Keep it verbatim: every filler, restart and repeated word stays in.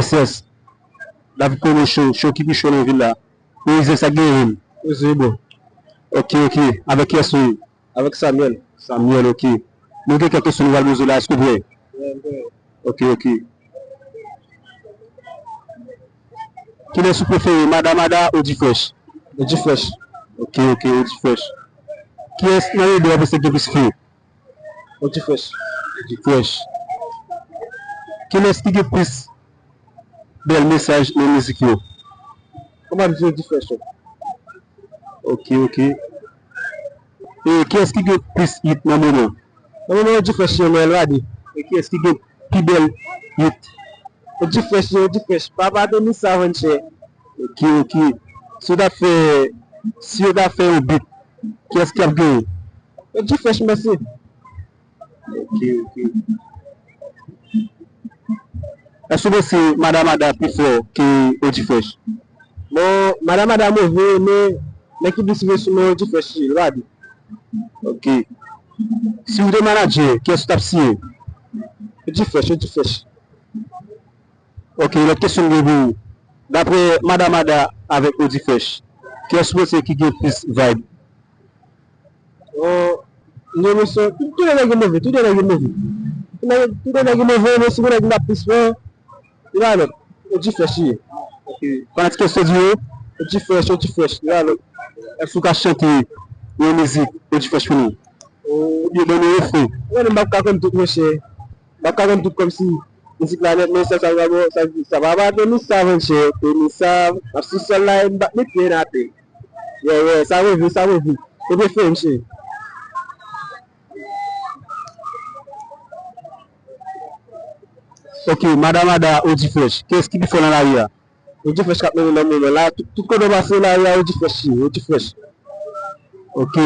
S S. David Kono cho, cho ki pi cho nan vil la. Moïse, sa genyen? Moïse, bon. Ok, ok. Avèk kiyès ou ye? Avèk Samuel. Samuel, ok. Nou gen kèk kesyon nou pral poze w la, èske w prè? Ok, ok. Kilès ou prefere, Mada Mada ou G-Fresh? G-Fresh. Ok, ok, ou G-Fresh. Kiyès nan yo de w panse ki gen plis fle? G-Fresh. G-Fresh. Kilès ki gen plis bèl mesaj nan mizik yo? Kòman di G-Fresh yo? Ok, ok. E kiyès ki gen plis hit nan moman? Nan moman, G-Fresh yo, men Elvady. E kiyès ki gen pi bèl hit? G-Fresh yo, G-Fresh. Papa Tony sa vann chè. Ok, ok. Si w ta fè, si w ta fè yon beat, kiyès ki ap genyen? G-Fresh, mèsi. Ok, ok. Èske w panse Mada Mada pi fò ke G-Fresh? Bon, Mada Mada move, men nèg ki plis rive sou mwen, G-Fresh li, li pa di. Ok. Si w te manadjè, kiyès ou t ap siyen? G-Fresh, G-Frech. Ok, lòt kesyon m gen pou ou. Daprè Mada Mada avèk G-Fresh, kiyès ou panse ki gen plis vibe? Bon, m gen enpresyon, tout, tout de nèg yo move, tout de nèg yo move. Tout nèg, tout de nèg yo move, men si gen nèg ki t ap plis fò, li pa lòt, G-Fresh li ye. Ok. Fanatik Studio? G-Fresh, G-Fresh, li pa lòt. Èske ou ka chante yon mizik G-Fresh pou nou? Oubyen ban nou refren? Ou konnen m p ap ka konn tout, monchè. M p ap ka konn tout kòmsi mizik la nèt, men sèl sa m ka ba w, sa, sa pa, pa Tony sa, monchè. Tony sa, m ap sou sòl la e m bat met pye n atè. Yeah, yeah, sa move, sa move. Se prefere m, cheri. Ok, Mada Mada ou G-Fresh, kiyès ki pi fò nan lari a? G-Fresh k ap mennen nan moman la. Tout, tout kote w pase lari a, G-Fresh ye, G-Fresh. Ok.